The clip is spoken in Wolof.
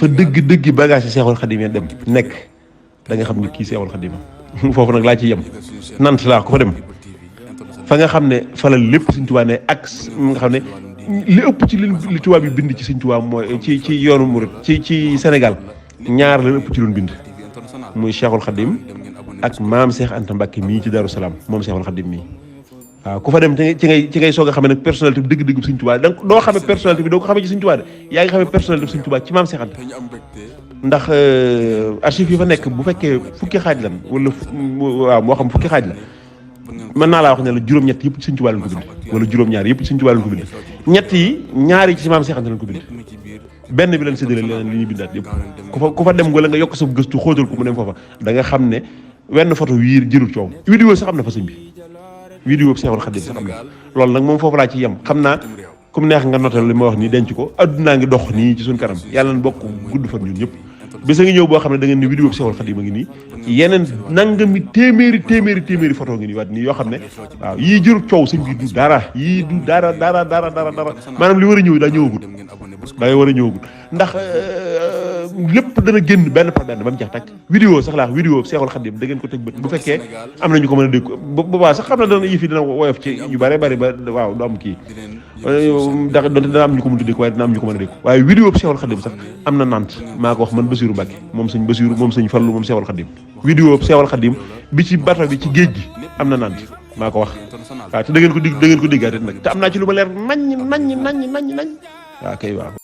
fa dëgg bagage yi Seexul Xadim dem nekk da nga xam ni kii Seexul Xadim foofu nag laa ci yem nant laa ko fa dem fa nga xam ne fa la lépp Sëñ Tuubaa ne ak nga xam ne li ëpp ci li tubaab yi bind ci Sëñ Tuubaa mooy ci yoonu murid ci Sénégal ñaar la ëpp ci doon bind muy Cheikhul Khadim ak maam Cheikh Anta Mbacke mii ci Darou Salaam moom Cheikhul Khadim mii waaw ku fa dem ci ngay soog a xamee nag personnalité bi dëgg-dëgg Sëñ Tuubaa donc doo xamee personnalité bi doo ko xamee ci Sëñ Tuubaa de yaa ngi xamee personnalité bi Sëñ Tuubaa ci maam Cheikh Anta ndax archive yi fa nekk bu fekkee fukki xaaj lan wala waaw moo xam fukki xaaj la mën naa laa wax ne la juróom-ñett yëpp ci Sëñ Tuubaa lañ ko bind wala juróom-ñaar yëpp ci Sëñ Tuubaa lañ ko bind ñett yi ñaar yi ci maam Cheikh Anta lañ ko bind benn bi lañ séddale leneen li ñuy bindaat yëpp ku fa dem wala nga yokk sa gëstu xóotal ko mu dem foofa da nga xam ne wenn photo wii jërul coow vidéo sax am na fa sëñ bi vidéo bi Seexul Xadim sax am na loolu nag moom foofu laa ci yem xam naa comme neex nga notal li ma wax nii denc ko addunaa ngi dox nii ci suñ kanam yàlla na bokk gudd fan ñun ñëpp bisa ngi ñëw boo xam ne da ngeen ni vidéo bi Seexul Xadim a ngi nii yeneen nangami téeméeri photo ngi nii waat nii yoo xam ne waaw yii jërul coow sëñ bi du dara yii du dara maanaam li war a ñëw daa ñëwagut ndax lépp dana génn benn par benn ba mu jeex takk vidéo sax laa vidéo Seexul Xadim da ngeen ko teg bët bu fekkee am nañu ko mën a dégg boobaa sax xam na dana yëf yi dina woyof ci yu bare bari ba waaw du am kii ndax donte dana am ñu ko mën a dégg waaye dina am ñu ko mën a dégg waaye vidéo Seexul Xadim sax am na nant maa ko wax man Basiru Mbàkke moom sëñ Basiru moom sëñ Fallu moom Seexul Xadim vidéo Seexul Xadim bi ci bato bi ci géej gi am na nant maa ko wax waaw te da ngeen ko déggaat nag te am naa ci lu ma leer nañ waaw kay waaw